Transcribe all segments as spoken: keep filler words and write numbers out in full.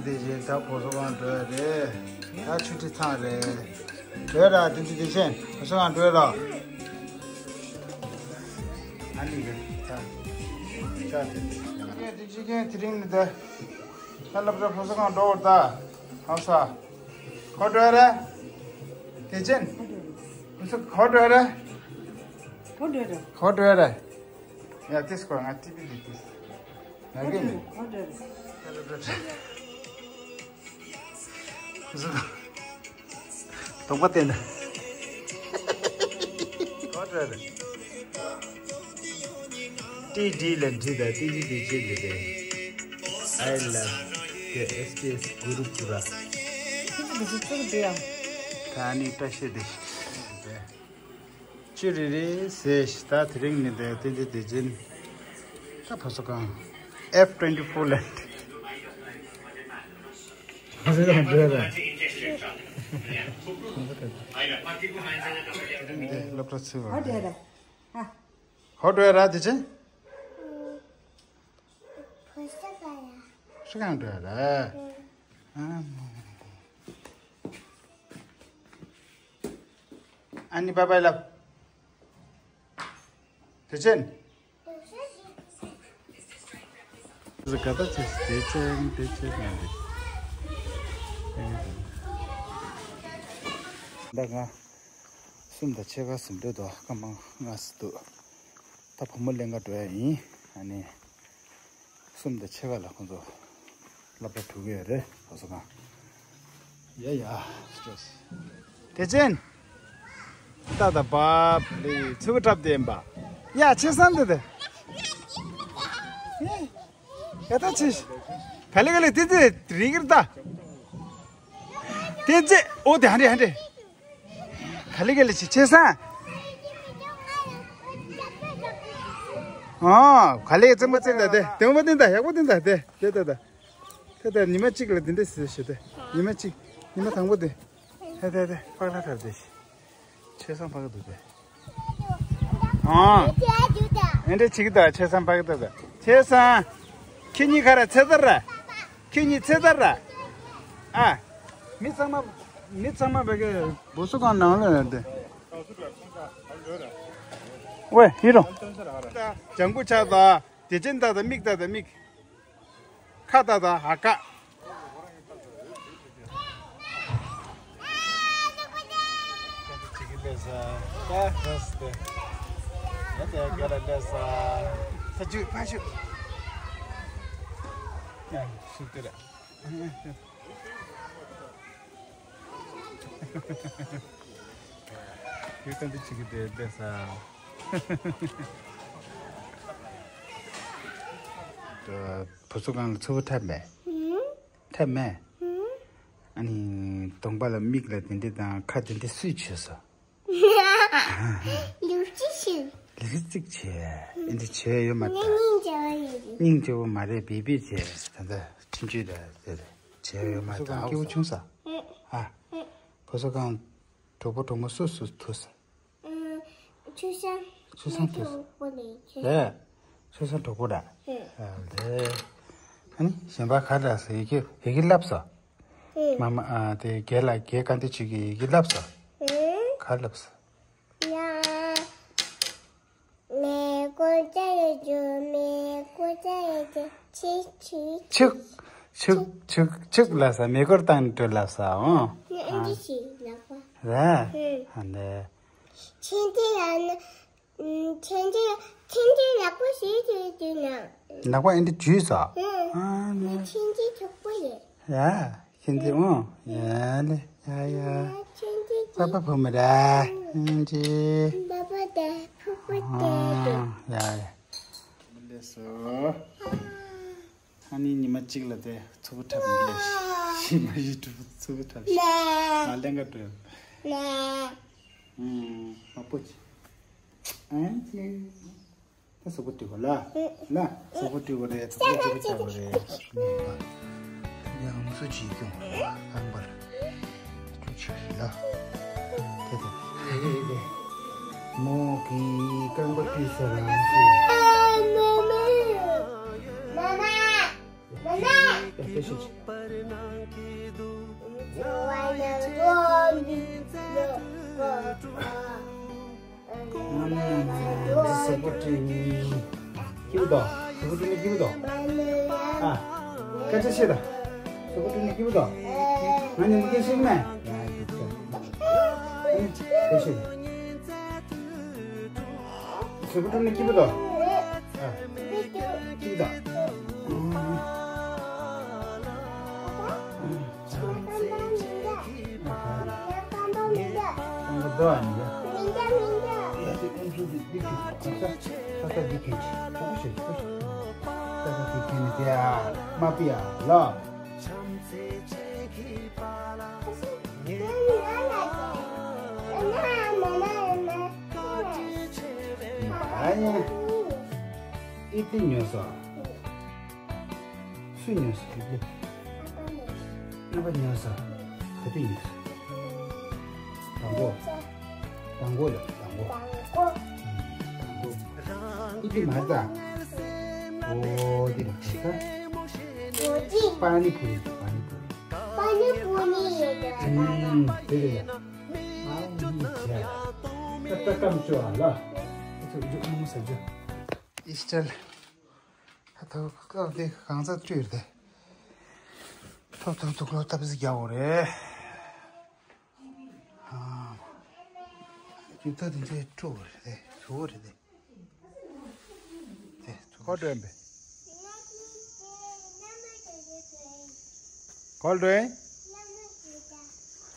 དེ་བཞིན་ད་བོད་ཟོག་ཁང་འགྲོ་ཡ་རེད། ད་ཆུ་ཁྲི་ཚང་རེད། འགྲོ་ཡ་ར་དེ་འདི་དེ་བཞིན་བོད་ཟོག་ཁང་འགྲོ་ཡ་ར། ཨ་ནི་གི་ད་ཅག་དེ་དེ་དེ་ཅི་གན་དེ་རིང་ནི་ད་ད་སློབ་གྲྭ་བོད་ཟོག་ཁང་འགྲོ་བར་ད་ཧང་ས་གོ་འགྲོ་ཡ་ར། དེ་བཞིན་བོད་ཟོག་གོ་འགྲོ་ཡ་ར། གོ་འགྲོ་ཡ་ར། གོ་འགྲོ་ཡ་ར། ཡ་དེ་སྐོར་ང་ཏི་བི་དེ་དེ། ང་གི་ནི། དོགས་པ་བསྟན་ན། ཏི་ཏི་ལ་འདི་དང་ཏི་ཏི་དེ་བྱེད་འདི་དེ། I love the S T S Gurukula། ད་ནི་བཀྲ་ཤིས་བདེ་ལེགས། ཅི་རེ་རེ་ཟེར་ཞིག་ད་དེ་རིང་ནི་དེ་ཏན་ཏན་དེ་ཅན། ད་ཕོ་སོ་གང་། F twenty four ལན། ཕོ་སོ་གང་འགྲོ་ར། དེ་རིང་དེ་སློབ་གྲྭ་ཚུད་པ་རེད། ཧོ་འགྲོ་ར་དེ་ཅན། ཕོ་སོ་གང་ཡ། ཕོ་སོ་གང་འགྲོ་ར། ཨ་མོ། ཨ་ནི་བཱའི་བཱའི་ལབ། དེ་ཅན། ཟི་ག་ད་ཆེ་དེ་ཅན་དེ་ཅན་ཡང་རེད། ད་ང་གསུམ་དང་ཕྱེད་ཀ་ཟིན་འདོད་དོ་སྐར་མ་ལྔ་ཟིན་འདུག་ད་བུ་མོ་ལེན་ག་འགྲོ་ཡ་ཡིན། ཨ་ནི། གསུམ་དང་ཕྱེད་ཀ་ལ་ཁོང་ཚོ་སློབ་གྲྭ་གྲོལ་གི་ཡོད་རེད་བོད་ཟོག་ཁང་། ཡ་ཡ། དེ་ཅན། ཏ་ད་བབ་ལི་ཚུགས་གྲབས་ཏེ་ཡིན་པ། ཡ་ཆེ་སང་དེ་དེ། ཡ་ད་ཆེ། ག་ལེ་ག་ལེ་དེ་དེ་རིག་གིར་ད། དེ་ཅེ་ཨོ་དེ་ཧན་རེ་ཧན་རེ། ག་ལེ་ག་ལེ་ཆེ་ཆེ་སང་། ཨོ་ག་ལེ་ཙམ་པ་ཙམ་ད་དེ་དེ་མོ་དེ་ད་ཡག་པོ་དེ་ད་དེ་དེ་ད་ད། དེ་ད་ཉི་མ་གཅིག་ལ་དེ་འདྲ་ཟེར་ཞེས་དེ་ཉི་མ་གཅིག་ཉི་མ་དང་པོ་དེ། དེ་དེ་དེ་པགས་ལ་ཁར་དེ་ཆེ་སང་པགས་འདུག་དེ། ཨོ། ཨེ་འདྲ་ཆིག་ད་ཆེ་སང་པགས་འདུག་ད་ཆེ་སང་། ཁྱེད་གཉིས་ག་ར་ཚེ་ཐར་ར། ཁྱེད་གཉིས་ཚེ་ཐར་ར། ཨ། མི་ཚང་མ། མི་ཚང་མ་བེ་གེ་བུ་སུ་གང་ནང་ལ་ཡོད་དེ། ཝེ་ཧི་རོ། ལྗང་གུ་ཆགས་ད། དེ་ཅན་ད་ད་མིག་ད་ད་མིག་ཁ་ད་ད་ཧ་ཀ་ཅིག་གི་ལས་ས་ད་ཧ་སྟེ། ད་ད་ག་ར་ལས་ས་ད་ཅུ་ཕ་ཅུ། ཡ་ཤུ་ཏི་ར། ཡུལ་ཙམ་དུ་ཅིག་གི་དེ་བསྡད་ས། བུ་ཚོ་གང་ལ་ཚུར་འཐབ་མེད། འཐབ་མེད། ཨ་ནི་གདོང་པ་ལ་མིག་ལ་དེ་འདྲ་དང་ཁ་དེ་འདྲ་སུས་བྱས་སོ། ལུག་ཅིག་བྱས། ལུག་ཅིག་བྱས། ཨེ་འདྲ་བྱས་ཡོད་མ་ད། སྙིང་རྗེ་བ་ཡོད། སྙིང་རྗེ་བོ་མ་རེད་བེ་བེ་བྱས་ད་ལྟ་ཁྲིམས་གཅོད་ལ་དེ་རེད་བྱས་ཡོད་མ་ད། སྐྱེ་བོ་ཆུང་ས། ཨ། བུ་ཚོ་གང་། གྲོགས་པོ་གྲོགས་མོ་སུ་སུ་ཐུག་ས། ཆུ་སྲང་། ཆུ་སྲང་དུ། ལས། ཆུ་སྲང་གྲོགས་པོ་ར། ལས། ཨ་ནི་གཞན་པ་ག་ར་ཟེར་ཡི་གེ་ཡི་གེ་ལབ་སོ། མ་མ་ཨ་དེ་རྒན་ལ་རྒན་ག་འདི་ཅིག་གི་ཡི་གེ་ལབ་སོ། ག་ལབ་སོ། མེ་ཀོ་ཅ་ཡེ་ཅུ་མེ་ཀོ་ཅ་ཡེ་ཅུ་ཆིག་ཆིག་ཆིག་ཆིག་ཆིག་ཆིག་ལབ་ས་མེ་ཀོར་བཏང་ནས་ལབ་ས་འོང་། ཨ་འདི་ཞིག་ལབ་པ། ར། ཨ་འདི། ཁྱེད་འདི་ལ་ནི། ཁྱེད་འདི་ཁྱེད་འདི་ལག་པ་ཞིག་ཅིག་ཅིག་ན། ལག་པ་ཨེ་འདི་འཇུས་སོ། ཨ་ནི། ཁྱེད་འདི་ཆོག་པོ་ཡེ། ཡ། ཁྱེད་འདི་འོང་། ཡ་ལེ། ཡ་ཡ། ཁྱེད་འདི་པ་པ་བུ་མོ་ར། ཁྱེད་འདི། པ་པ་དེ་ཕུ་པོ་དེ། ཡ་ཡ། མི་ལེ་སོ། ཨ་ནི་ཉི་མ་གཅིག་ལ་དེ་ཚུར་འཐབ་ནི་ལས་ཤི་མ་ཤི་གྲུབ་ཚུར་འཐབ་ཤི་མ་ལེན་ག་འགྲོ། ཨུམ། མ་པོ་ཆི། ཨན་ཅི། ད་སོག་པོ་སྤྲུལ་གོ་ལ། ལ། སོག་པོ་སྤྲུལ་གོ་རེད་ཚོགས་པ་སྤྲུལ་གོ་བྱ་གོ་རེད། ཡང་སུ་ཅིག་ཀྱང་རྐང་པར། ཁྱུ་ཆུ་ལ། དེ་དེ། མོ་གི་རྐང་པ་བཀྲུས་ས་རང་སུ། ཡ། ཡ། ཡ། ཡ། ཡ། ཡ། ཨ། སོག་པོ་ཊི་ཝི་སྐྱིད་པོ་འདུག་སོག་པོ་ཊི་ཝི་སྐྱིད་པོ་འདུག་ཨ། སྐད་ཆ་བཤད་དང་། སོག་པོ་ཊི་ཝི་སྐྱིད་པོ་འདུག་ང་ཉན་གྱི་ཤེས་ཀྱི་མེད། ཡ། སྐད་ཆ་བཤད། སོག་པོ་ཊི་ཝི་སྐྱིད་པོ་འདུག་ཨ། སྐྱིད་པོ་འདུག་ཨི་ཏི་ཉོ་ས། སུ་ཉོས་སོང་། རྣམ་པ་ཉོས་སོང་། ག་དུས་ཉོས་སོང་། དང་པོ། དང་པོ་ལ་དང་པོ། དང་པོ། ཨི་ཏི་མ་རེད་ད། འོ་དེ་མ་རེད་ད། པ་ནི་པུ་རི། པ་ནི་པུ་རི། པ་ནི་པུ་རི། ཨུམ། དེ་རེད་ཡ། ཨ་ནི་ཇ། ད་ད་ཀམ་ཅོ་ཨ་ལ། ཨི་ཚོ་ཡོད་མོ་ས་ཇ། ཨི་སི་ཊལ། ད་ཐོག་ཁ་དེ་གང་ཚ་བཀྲུས་རེད། ཐོབ་ཐོབ་ཐུག་ལོ་ཐབས་ཟིག་རྒྱག་འོ་རེད། ཨ། རྒྱུ་ད་དེ་ཚེ་བཀྲུ་བ་རེད་དེ། བྱུ་བ་རེད་དེ། དེ་ཐུག་གོ་དྲན་པས། གོ་དྲན།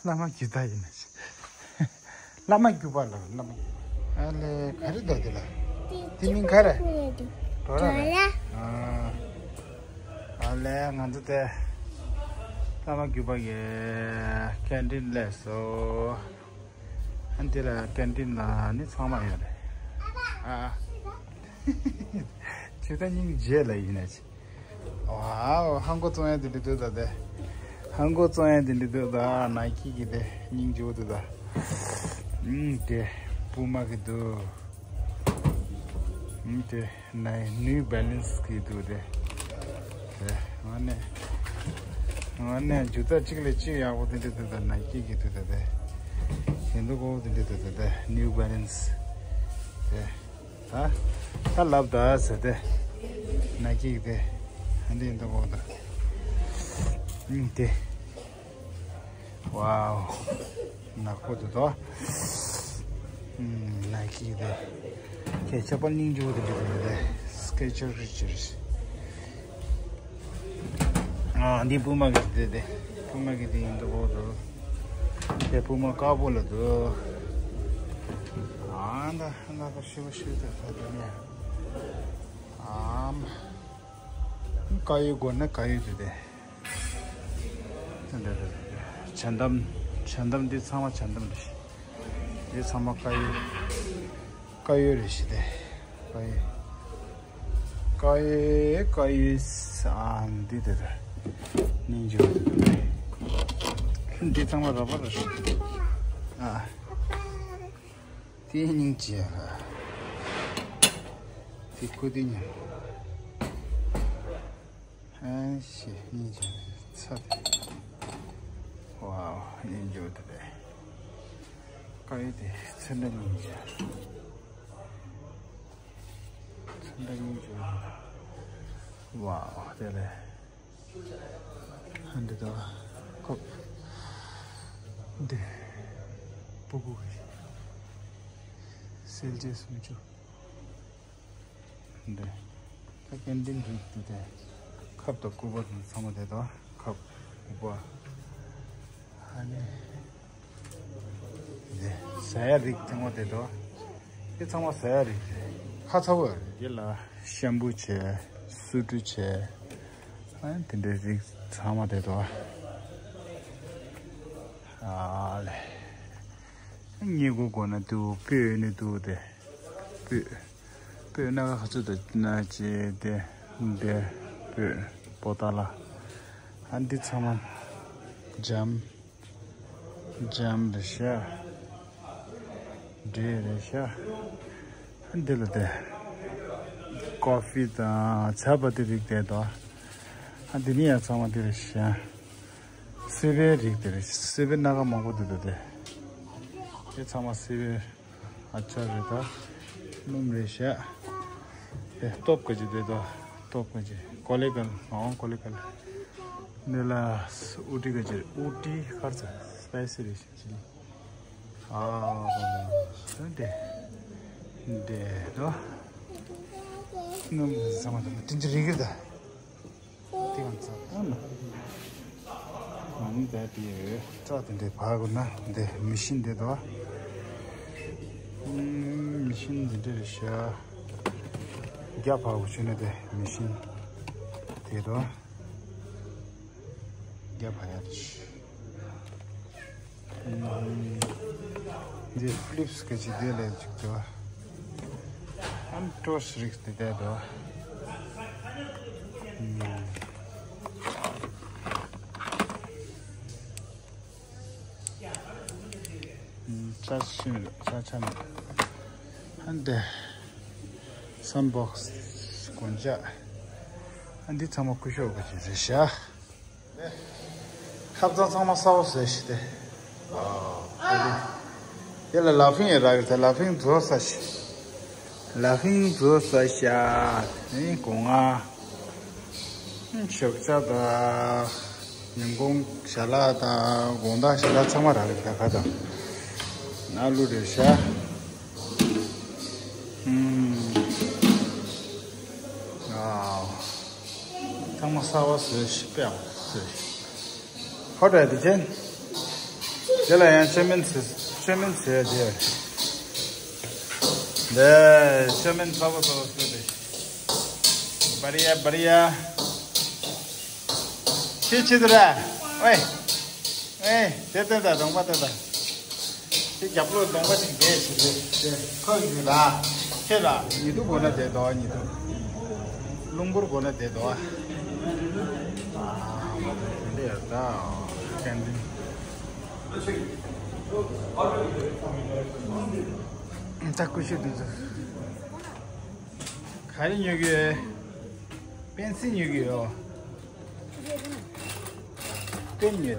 བླ་མ་རྒྱུད་ད་ཡིན་ན་ཞིག་བླ་མ་རྒྱུད་པ་ལ་བླ་མ། ཨ་ལེ་ག་རེ་འདུག་དེ་ལ། དེ་མིང་ག་རེ། ཌོ་ར་རེད། ཨ། ཨ་ལེ་ང་ཚོ་དེ་བླ་མ་རྒྱུད་པ་གི་ཀན་ཊིན་སླེབས་སོང་། ཨ་འདི་ལ་ཀན་ཊིན་ལ་ནི་ཚང་མ་ཡོད་རེད། ཨ། ཨ། ཇི་ལྟར་སྙིང་རྗེ་ལ་ཡིན་ན་ཅི། ཝའོ། ཧང་གོ་བཙོང་ཡ་དེ་འདྲ་འདུག་ད་དེ། ཧང་གོ་བཙོང་ཡ་དེ་འདྲ་འདུག་ད། ནའི་ཀི་གི་དེ་སྙིང་རྗེ་པོ་འདུག་ད། ཨུམ་དེ་པུ་མ་གི་འདུག་ཨུམ་དེ་ནའི་ནིའུ་བྷེ་ལན་སི་གི་འདུག་དེ། དེ་ང་ནས་ང་ནས་ཇུ་ཏ་གཅིག་ལས་གཅིག་ཡག་པོ་དེ་འདྲ་འདུག་ད། ནའི་ཀི་གི་འདུག་ད་དེ། དེ་འདུག་གོ་དེ་འདྲ་འདུག་ད་དེ། ནིའུ་བྷེ་ལན་སི་དེ། ད་ད་ལབ་ད་ཟེར་ཏེ། ནའི་ཀི་དེ། ཨ་འདི་འདུག་གོ་ད། ཨིན་ཏེ། ཝའོ། ནག་པོ་འདུག་དོ། ཨུམ། ནའི་ཀི་དེ། ཁྱེད་ཁྱབ་པ་སྙིང་རྗེ་པོ་དེ་འདྲ་དེ་རེད། སྐེ་ཅར་རི་ཅར། ཨ་འདི་པུ་མ་གི་དེ་དེ། པུ་མ་གི་དེ་ཡིན་འདུག་གོ་དོ། དེ་པུ་མ་དཀར་པོ་ལ་འདུག་ཨ་ད་ལ་པ་ཤི་བ་ཤི་དེ་ད་དེ་ནས། ཨམ། ཀ་ཡོད་དགོས་ན་ཀ་ཡོད་དེ་དེ། དེ་འདྲ་རེད། ཇ་འདམ། ཇ་འདམ་འདི་ཚང་མ་ཇ་འདམ་རེད། འདི་ཚང་མ་ཀ་ཡོད། ཀ་ཡོད་རེད་ཤི་དེ། ཀ་ཡོད། ཀ་ཡོད་ཀ་ཡོད། ཨ་འདི་དེ་དེ། སྙིང་རྗེ་པོ་དེ་དེ། འདི་ཚང་མ་ར་བ་རེད། ཨ། དེ་སྙིང་རྗེ་ལ། དེ་ཀུ་དེ་ཉོ། ཨ་ཤེ་སྙིང་རྗེ་ཚ་དེ། ཝའོ་སྙིང་རྗེ་དེ་རེད། ཀ་ཡོད་དེ་ཚེ་འདྲ་སྙིང་རྗེ། ཚེ་འདྲ་སྙིང་རྗེ། ཝའོ་དེ་ལས། ཨ་འདི་དང་ཁོབ། འདི། སྤུ་གུ་གི། སེལ་ཇེ་སུམ་ཅུ། འདི། ད་ཀན་ཊིན་རིགས་འདི་དེ། ཁབ་དང་སྐུད་པ་དང་ཚང་མ་དེ་དང་ཁབ་སྐུད་པ། ཨ་ནི། འདི་ཟ་ཡ་རིགས་ཚང་མ་དེ་དང་། འདི་ཚང་མ་ཟ་ཡ་རིགས་རེད། ཁ་ཚ་བོ་རེད། འདི་ལ་ཤམ་པུ་བྱས། སུ་ཏུ་བྱས། ཨ་དེ་འདྲའི་རིགས་ཚང་མ་དེ་དང་། ཨ་ལེ། ཉེ་གུ་གོ་ན་དུ་སྤོས་ནི་དུ་དེ། སྤོས། སྤོས་སྣ་ཁ་ཚོད་དུ་ན་ཅེ་དེ། འདི་སྤོས་པོ་ཏ་ལ། ཨ་འདི་ཚང་མ་འཇམ། འཇམ་རེད་ཤག་འབྲས་རེད་ཤག་འདི་ལ་དེ། ཀོ་ཧྥི་དང་ཇ་པ་ཏི་རིགས་དེ་དང་། ཨ་འདི་ནི་ཡང་ཚང་མ་འདི་རེད་ཤག་སི་པན་རིགས་དེ་རེད། སི་པན་སྣ་ཁ་མང་པོ་འདུག་འདུག་སྟེ། དེ་ཚང་མ་སི་པན་ཨ་ཅར་རེད་ད། སྣུམ་རེད་ཤག་དེ་སྟོབས་ག་ཅི་དེ་ད། སྟོབས་ག་ཅི་ཀོ་ལི་གལ། ཨོ་ཀོ་ལི་གལ། འདི་ལ་ཨུ་ཏི་ག་ཅི་རེད། ཨུ་ཏི་ཁར་ཚ་སི་པའི་སི་རེད་ཤག་ཨ་འདི་འདི་ད། སྣུམ་ཚང་མ་དེ་འདྲ་རིགས་རེད་ད། དེ་ཡང་ཚ་ཨ་མ། ཨ་ནི་ད་དེ་ཡོད་ཙག་དེ་འདྲའི་བར་དགོས་ན་འདི་མི་ཤིན་འདི་དོ། མི་ཤིན་འདི་འདྲ་རེད་ཤག་རྒྱ་བར་དགོས་བྱུང་ན་དེ་མི་ཤིན་དེ་དོ། རྒྱ་བར་ཡ་རེད། འདི་ཕི་ལིབས་སི་གི་ཅིག་དེ་ལས་ཅིག་དོ། ཨམ་ཀྲོས་རིགས་དེ་དེ་དོ། ཅ་ཆ་མེད། ཅ་ཆ་མེད། ཨ་འདི་སན་བོག་སི་གོན་ཆས། ཨ་འདི་ཚང་མ་སྐུ་ཞབས་གི་ཅིག་རེད་ཤག་ཁབ་ཚང་ཚང་མ་གསར་པ་བཟོས་ཤག་སྟེ། དེ་ལ་ལ་ཕིང་ཡོད་ར་གི་ཚ། ལ་ཕིང་བཟོ་ས་ཤག་ལ་ཕིང་བཟོ་ས་ཤག་དེ་ནི་སྒོ་ང་ཞོགས་ཇ་དང་། ཉིན་གུང་ཞལ་ལག་དང་། དགོང་དག་ཞལ་ལག་ཚང་མ་རག་གི་ད་ག་དང་། ན་ལུ་རེད་ཤག་ཨུམ། ཨ། ཚང་མ་གསར་པ་བཟོས་ཤག་དཔེ་ཡག་པོ་བཟོས་ཤག་ཧོ་ད་དེ་ཅན། དེ་ལ་ཡང་ཅོ་མིན་ཟེར། ཅོ་མིན་ཟེར་དེ། འདི་ཅོ་མིན་གསར་པ་གསར་པ་བཟོས་ཏེ། བ་རི་ཡ་བ་རི་ཡ། ཁྱེད་ཆི་དུ་ར། ཨོའི། ཨེ། དེ་ལྟ་དང་གདོང་པ་ལྟ་དང་། དེ་རྒྱབ་ལོགས་གདོང་པ་ཅིག་བསྡད་ཞིག་རེད། དེ་ཁོ་ཡིན་ལ། ཁྱེད་ལ་ཉི་གདུགས་དགོས་ན་བསྡད་དོ། ཉི་གདུགས། རླུང་འཁོར་དགོས་ན་བསྡད་དོ། ཨ་མ་དེ་འདྲ་ཡོད་ད། ཀན་ཏན། ད་ཀུ་ཤུ་དུ་ཚོ། ག་རེ་ཉོ་གི་ཡོད། པེན་སི་ཉོ་གི་ཡོད། པེན་ཉོས་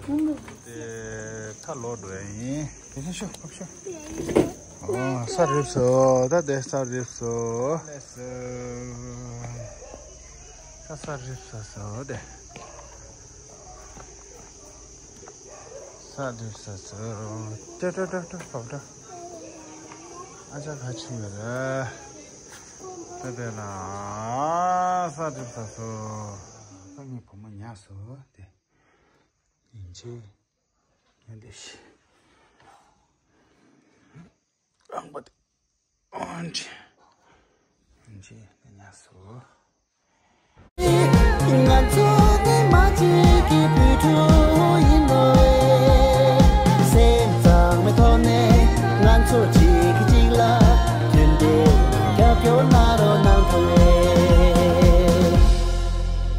ཏེ། དེ་ད་ལོག་འགྲོ་ཡ་ཡིན། དེ་ཤོག་ཤོག་ཤོག་ཨོ། ས་རིབ་སོ། ད་དེ་ས་རིབ་སོ། ལས་སོ། ད་ས་རིབ་སོ་སོ་དེ། ས་རིབ་སོ་སོ། ཏྲ་ཏྲ་ཏྲ་ཏྲ་ཕབ་ཏྲ། ཨ་ཅག་ག་ཕྱིན་ཡོད་རེད། ད་དེ་ལ་ས་རིབ་སོ་སོ། ད་ངའི་བུ་མོ་ཉལ་སོ་དེ། ཡིན་ཆེ། ཡིན་དེ་ཤི། རང་པ་དེ། ཨོན་ཅི། ཨོན་ཅི། ཉལ་སོ། ང་ཚོ་ནི་མ་གཅིག་གི་བུ་ཕྲུག་ཡིན་ནོ། སེམས་གཙང་མའི་ཐོག་ནས་ང་ཚོ་གཅིག